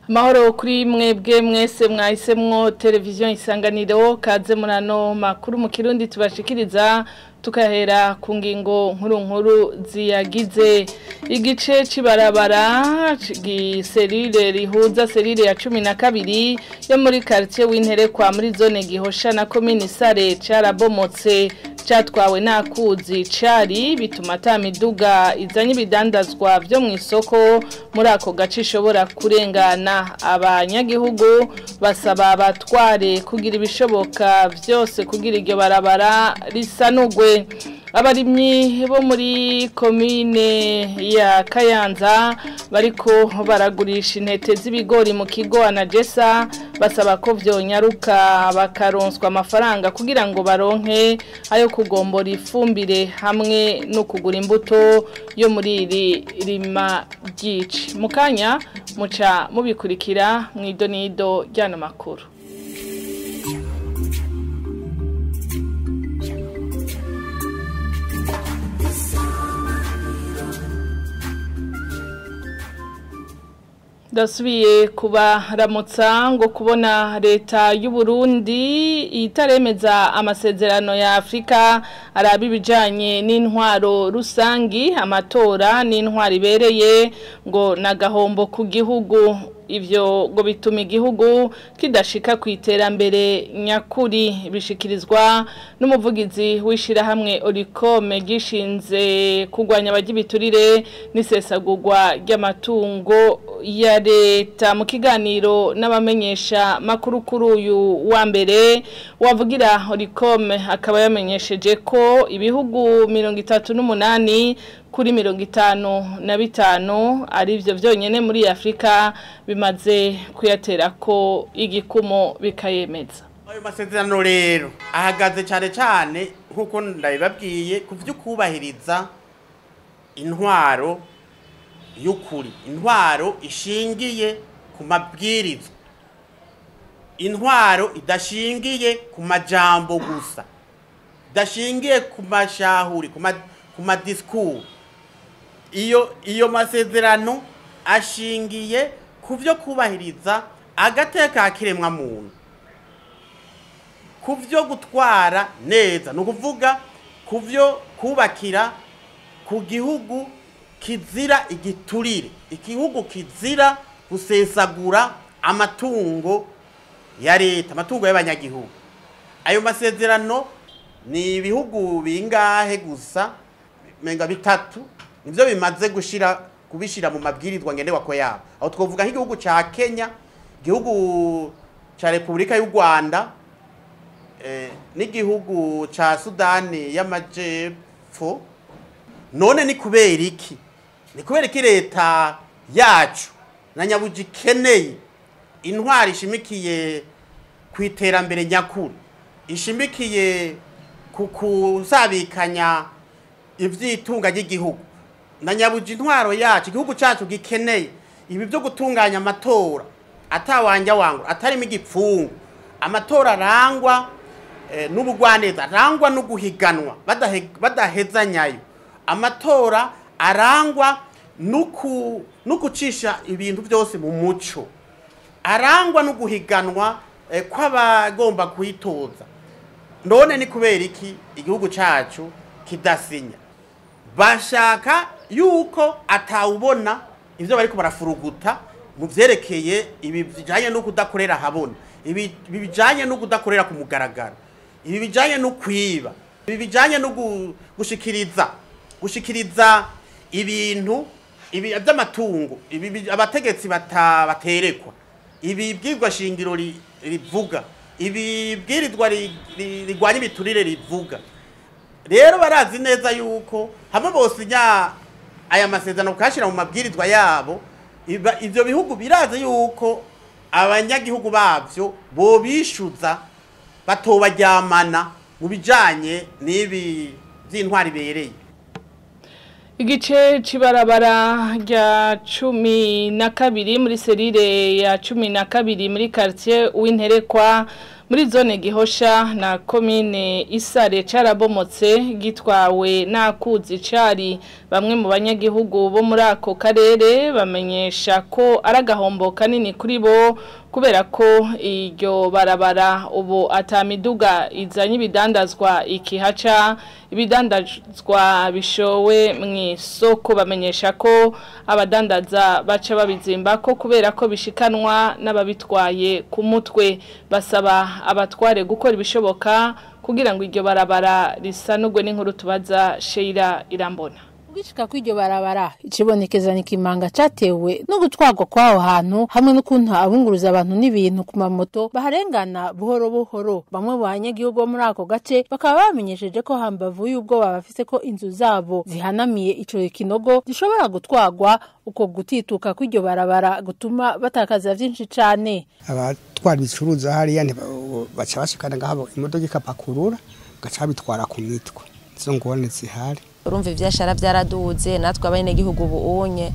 Mahoro kuri mwebwe mwese mwahisemwo televiziyo Isanganiro, kaze murano makuru mu Kirundi tubashikiriza, tukahera ku ngingo nkuru nkuru ziyagize. Igice cibarabara giserire rihuza serire ya 12 yo muri quartier w'Interekwa muri zone Gihosha na commune Sare carabomotse, catwawe n'akuzi cari, bituma ata miduga izanye ibidandazwa vyo mu isoko muri ako gace ishobora kurengana. Abanyagihugu basaba abatware kugira ibishoboka vyose kugira iryo barabara risanugwe. Abarimyi bo muri komine ya Kayanza bariko baragurisha intete z'ibigori mu kigo Anagesa, basaba ko vyonyaruka bakaronswa amafaranga kugira ngo baronke ayo kugombora ifumbire hamwe no kugura imbuto yo muri iri rima ryici. Mukanya muca mubikurikira mw'idonido ryano makuru. Dasubiye kubaramutsa ngo kubona leta y'u Burundi itaremeza amasezerano ya Afrika araba ibijanye n'intwaro rusangi, amatora n'intwaro ibereye ngo nagahombo ku gihugu. Ivyo ngo bituma igihugu kidashika ku iterambere nyakuri, bishikirizwa n'umuvugizi w'ishirahamwe Orikome gishinze kurwanya abagibiturire n'isesagurwa ry'amatungo ya leta. Mu kiganiro n'abamenyesha makuru kuri uyu wa mbere, wavugira Orikome akaba yamenyesheje ko ibihugu 38 kuri 55 arivyo vyonyene muri Afrika bimaze kuyaterako igikumo bikayemeza. Ayo masezerano rero ahagaze cyane cyane nkuko ndabibabwiye ku vy'ukubahiriza intwaro y'ukuri, intwaro ishingiye ku mabwirizwa, intwaro idashingiye ku majambo gusa, idashingiye ku mashahuri, ku madiscours. Iyo masezerano ashingiye ku vyo kubahiriza agateka kiremwa muntu, ku vyo gutwara neza, no kuvuga ku vyo kubakira ku gihugu kizira igiturire, igihugu kizira gusesagura amatungo ya leta, amatungo y'abanyagihugu. Ayo masezerano ni ibihugu bingahe gusa, menga bitatu nivyo bimaze kubishira mu mabwirizwa ngenderwa ko yabo. Aho twovuga nk'igihugu ca Kenya, igihugu ca Republika y'u Rwanda, n'igihugu ca Sudani y'Amajepfo. None ni kubera iki? Ni kubera iki leta yacu na nyabuji ikeneye intwari ishimikiye ku iterambere nyakuri, ishimikiye ku kusabikanya ivyitunga ry'igihugu? Na nyabuji intwaro yacu, igihugu cyacu gikeneye ibi byo gutunganya amatora atawanja wangu, atarimo igipfungu, amatora arangwa n'ubugwaneza, arangwa no guhiganwa badahezanyayo, amatora arangwa no gucisha ibintu byose mu muco, arangwa no guhiganwa kw'abagomba kwitoza. None ni kubera iki igihugu cyacu kidasinya? Bashaka yuko atawubona ivyo bariko barafuruguta mu vyerekeye ibi bijanye no kudakorera habona, ibi bijanye no kudakorera ku mugaragaro, ibi bijanye no kwiba, ibi bijanye no gushikiriza ibintu ibi by'amatungo, ibi abategetsi baterekwa, ibi bwirwa shingiro rivuga, ibi bwirizwa rigwanya ibiturire rivuga. Rero barazi neza yuko hamwe bosinya aya masezerano kashira mu mabwirizwa yabo, ivyo bihugu birazi yuko abanyagihugu bavyo bo bishuza batobaryamana mu bijanye n'ibi by'intwari bereye. Igice cibarabara rya 12 muri serire ya 12 muri quartier w'Interekwa muri zone Gihosha na komine Isare carabomotse gitwawe n'akuzi cari. Bamwe mu banyagihugu bo muri ako karere bamenyesha ko ari agahombo kanini kuri bo, kubera ko iryo barabara ubu atamiduga izanye ibidandazwa ikihaca. Ibidandazwa bishowe mu isoko bamenyesha ko abadandaza baca babizimba ko kubera ko bishikanwa n'ababitwaye ku mutwe. Basaba abatware gukora ibishoboka kugira ngo iryo barabara risanurwe. N'inkuru tubaza Sheila Irambona. Ugishika kw'iryo barabara icibonekeza ni kimanga catewe no gutwarwa kw'aho hantu, hamwe n'ukuntu abunguruza abantu n'ibintu ku mamoto baharengana buhoro buhoro. Bamwe mu banyagihugu bo muri ako gace bakaba bamenyesheje ko hambavu y'ubwoba bafise ko inzu zabo zihanamiye ico kinogo zishobora gutwarwa, uko gutituka kw'iryo barabara gutuma batakaza vyinshi cane. Abatwara ibicuruza hariya baca bashikana ngaho, imodoka ikapakurura gaca bitwara ku mitwe, izo ngorane zihari. Urumva ivyashara vyaraduze, natwe abenegihugu ubu unye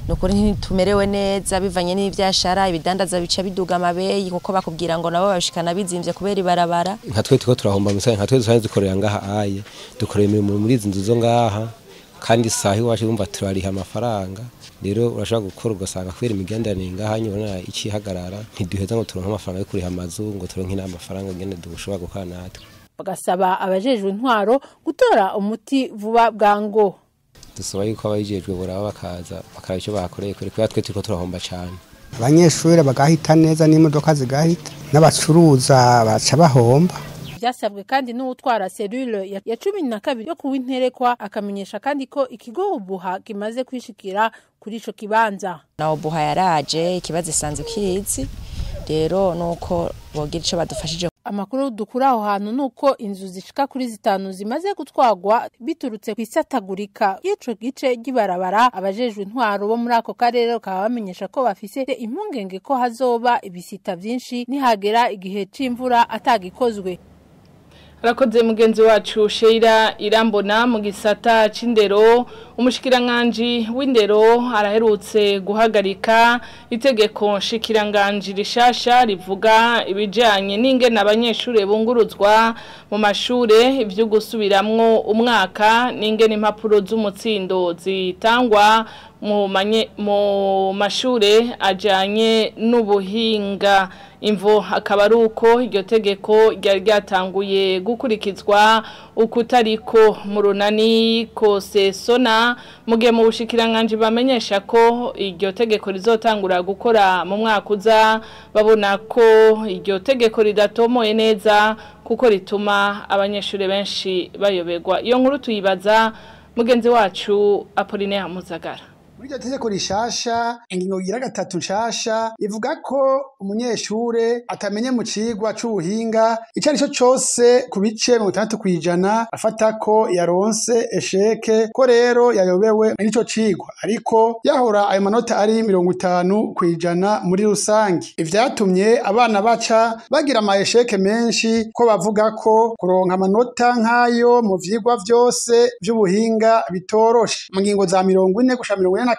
nukuri ntitumerewe neza bivanye n'ivyashara. Ibidandaza bica biduga amabeyi kuko bakubwira ngo nabo babishikana bizimvye kubera ibarabara. Nka twe turiko turahomba misaya, nka twe dusanzwe dukorera ngaha aye, dukorera imirimo muri izi nzu zo ngaha, kandi isaha iwacu urumva turariha amafaranga. Rero urashobora gukora ugasanga kubera imigenderanire ngaha nyine icihagarara, ntiduheza ngo turonke amafaranga yo kuriha amazu, ngo turonke n'amafaranga ngene dushobora gukora natwe. Bagasaba abajejwe intwaro gutora umuti vuba bwango. Dusaba yuko abajejwe boraba bakaza bakaraba icyo bahakoreye, kubera twe turiko turahomba cane. Abanyeshuri bagahita neza n'imodoka zigahita, n'abacuruza baca bahomba. Byasabwe kandi n'uwutwara cellule ya 12 yo kuwinterekwa, akamenyesha kandi ko ikigo Ubuha kimaze kwishikira kuri ico kibanza. Na Ubuha yaraje, ikibazo isanzwe kizi, rero nuko bogira ico badufashije. Amakuru dukura aho hantu nuko inzu zishika kuri 5 zimaze gutwagwa biturutse kwisatagurika y'ico gice gibarabara. Abajejwe intwaro bo muri ako karere bakaba bamenyesha ko bafise impungenge ko hazoba ibisita vyinshi nihagera igihe c'imvura atagikozwe. Rakoze mugenzi wacu Sheila Irambona. Mu gisata c'indero, umushikiranganji w'indero araherutse guhagarika itegeko nshikiranganji rishasha rivuga ibijanye n'ingene abanyeshure bunguruzwa mu mashure, ivyo gusubiramwo umwaka n'ingene impapuro z'umutsindo zitangwa mu mashure ajanye n'ubuhinga. Imvo akaba ari uko iryo tegeko ryari ryatanguye gukurikizwa ukutariko mu runani kosesona, mu gihe mu bushikiranganji bamenyesha ko iryo tegeko rizotangura gukora mu mwaka uza. Babona ko iryo tegeko ridatomoye neza kuko rituma abanyeshuri benshi bayoberwa. Iyo nkuru tuyibaza mugenzi wacu Apollinaire Muzagara. Muri iryo tegeko rishasha, ingingo igira gatatu nshasha ivuga ko umunyeshure atamenye mu cigwa c'ubuhinga ico arico cose ku bice 60% afata ko yaronse esheke, ko rero yayobewe n'ico cigwa, ariko yahora ayo manota ari 50% muri rusangi. Ivyatumye abana baca bagira ama esheke menshi, ko bavuga ko kuronka amanota nk'ayo mu vyigwa vyose vy'ubuhinga bitoroshe. Mu ngingo za 40 gushika 44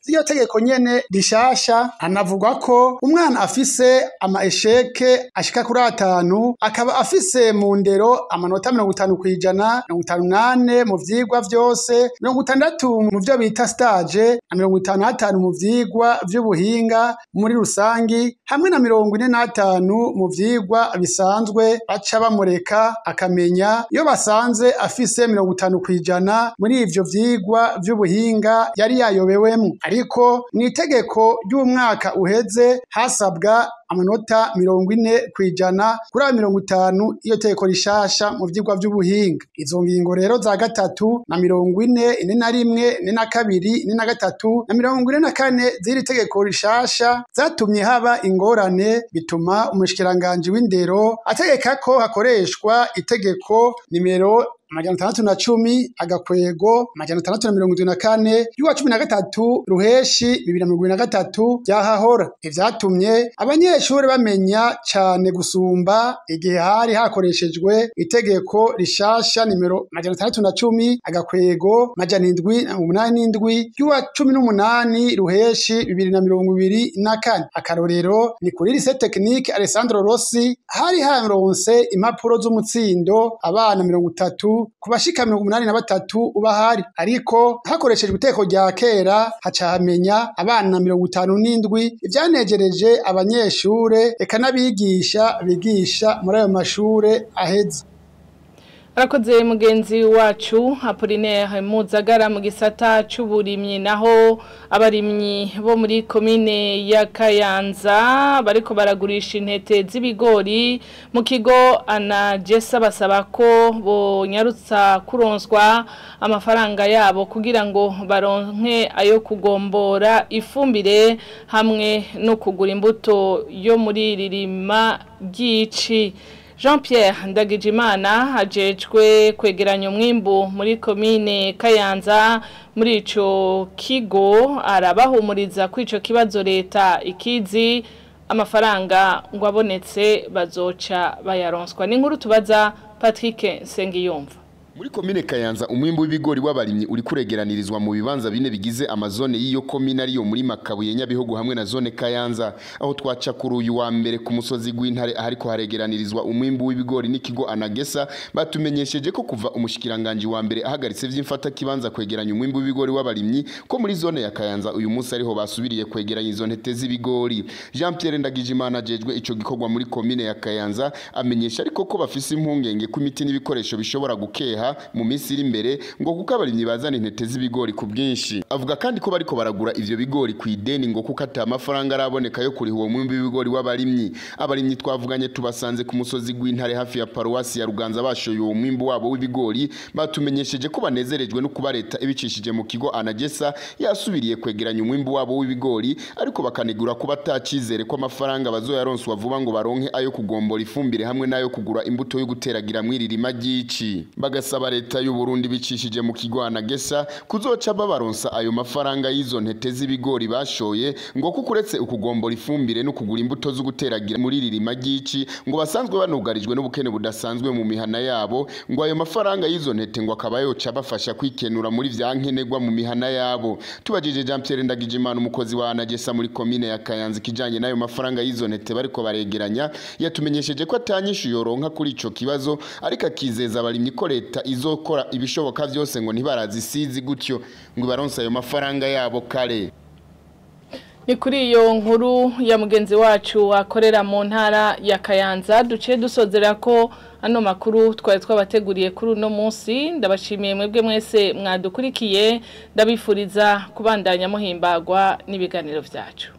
z'iryo tegeko nyene rishasha hanavugwa ko umwana afise ama esheke ashika kuri 5 akaba afise mu ndero amanota 50%, 58 mu vyigwa vyose, 60 mu vyo bita stage, na 55 mu vyigwa vy'ubuhinga muri rusangi, hamwe na 45 mu vyigwa bisanzwe, baca bamureka akamenya iyo basanze afise 50% muri ivyo vyigwa vy'ubuhinga yari yayobewemwo. Ariko mw'itegeko ry'umwaka uheze hasabwa amanota 40% kuri ayo 50 iyo tegeko rishasha mu vyigwa vy'ubuhinga. Izo ngingo rero za 3 na 40, 41, 42, 43 na 44 z'iri tegeko rishasha zatumye haba ingorane, bituma umushikiranganji w'indero ategeka ko hakoreshwa itegeko nimero 610 agakwego 674 y'uwa 13 ruheshi 2023 ryahahora. Ivyatumye abanyeshure Abanyeshuri bamenya cane gusumba igihe hari hakoreshejwe itegeko rishasha nimero 610 agakwego 787 ry'uwa 18 Ruheshi 2024. Akarorero ni kuri Lycée Technique Alessandro Rossi hari haronse impapuro z'umutsindo abana 30 ku bashika 83 ubahari, ariko hakoreshejwe iteko rya kera haca hamenya abana 57, ivyanejereje abanyeshure eka n'abigisha bigisha muri ayo mashure aheza. Arakoze mugenzi wacu Apollinaire Muzagara. Mu gisata c'uburimyi naho, abarimyi bo muri komine ya Kayanza bariko baragurisha intete z'ibigori mu kigo Anagesa basaba ko bonyarutsa kuronswa amafaranga yabo kugira ngo baronke ayo kugombora ifumbire hamwe no kugura imbuto yo muri ririma ry'ici. Jean Pierre Ndagijimana ajejwe kwegeranya umwimbu muri komine Kayanza muri ico kigo arabahumuriza ko ico kibazo leta ikizi, amafaranga ngo abonetse bazoca bayaronswa. Ni inkuru tubaza Patrick Nsengiyumva. Muri komine Kayanza umwimbu w'ibigori w'abarimyi uri kuregeranirizwa mu bibanza bine bigize amazone y'iyo komine, ariyo muri Makabuye, Nyabihugu hamwe na zone Kayanza. Aho twaca kuri uyu wa mbere ku musozi gw'Intare ahariko haregeranirizwa umwimbu w'ibigori n'ikigo Anagesa, batumenyesheje ko kuva umushikiranganje wa mbere ahagaritse vy'imfata kibanza kwegeranya umwimbu w'ibigori w'abarimyi, ko muri zone ya Kayanza uyu munsi ariho basubiriye kwegeranya izo ntete z'ibigori. Jean Pierre Ndagijimana ajejwe ico gikorwa muri komine ya Kayanza amenyesha ariko ko bafise impungenge ko imiti n'ibikoresho bishobora gukeha mu minsi iri imbere, ngo kuko abarimyi bazana intete z'ibigori ku bwinshi. Avuga kandi ko bariko baragura ivyo bigori ku ideni, ngo kuko ata amafaranga araboneka yo kuriha uwo mwimbi w'ibigori w'abarimyi. Abarimyi twavuganye tubasanze ku musozi gw'Intare hafi ya paruwasi ya Ruganza bashoye uwo mwimbu wabo w'ibigori, batumenyesheje ko banezerejwe no kuba leta ibicishije mu kigo Anagesa yasubiriye kwegeranya umwimbu wabo w'ibigori, ariko bakanegura kuba atacizere ko amafaranga bazoyaronswa vuba ngo baronke ayo kugombora ifumbire hamwe n'ayo kugura imbuto yo guteragira mw'iririma ry'ici. Bagasaba leta y'u Burundi bicishije mu kigo Anagesa kuzoca babaronsa ayo mafaranga y'izo ntete z'ibigori bashoye, ngo kuko uretse ukugombora ifumbire no kugura imbuto zo guteragira muri ririma ry'ici, ngo basanzwe banugarijwe n'ubukene budasanzwe mu mihana yabo, ngo ayo mafaranga y'izo ntete ngo akaba yoca bafasha kwikenura muri vyankenerwa mu mihana yabo. Tubajije Jean Pierre Ndagijimana, umukozi wa Anagesa muri komine ya Kayanza, kijanye n'ayo mafaranga y'izo ntete bariko baregeranya, yatumenyesheje ko atanyishu yoronka kuri ico kibazo, ariko akizeza abarimyi ko leta izokora ibishoboka vyose ngo ntibarazisizi gutyo, ngo baronse ayo mafaranga yabo kare. Ni kuri iyo nkuru ya mugenzi wacu akorera mu ntara ya Kayanza duce dusozera ko ano makuru twari twabateguriye kuri uno munsi. Ndabashimiye mwebwe mwese mwadukurikiye, ndabifuriza kubandanya muhimbagwa n'ibiganiro vyacu.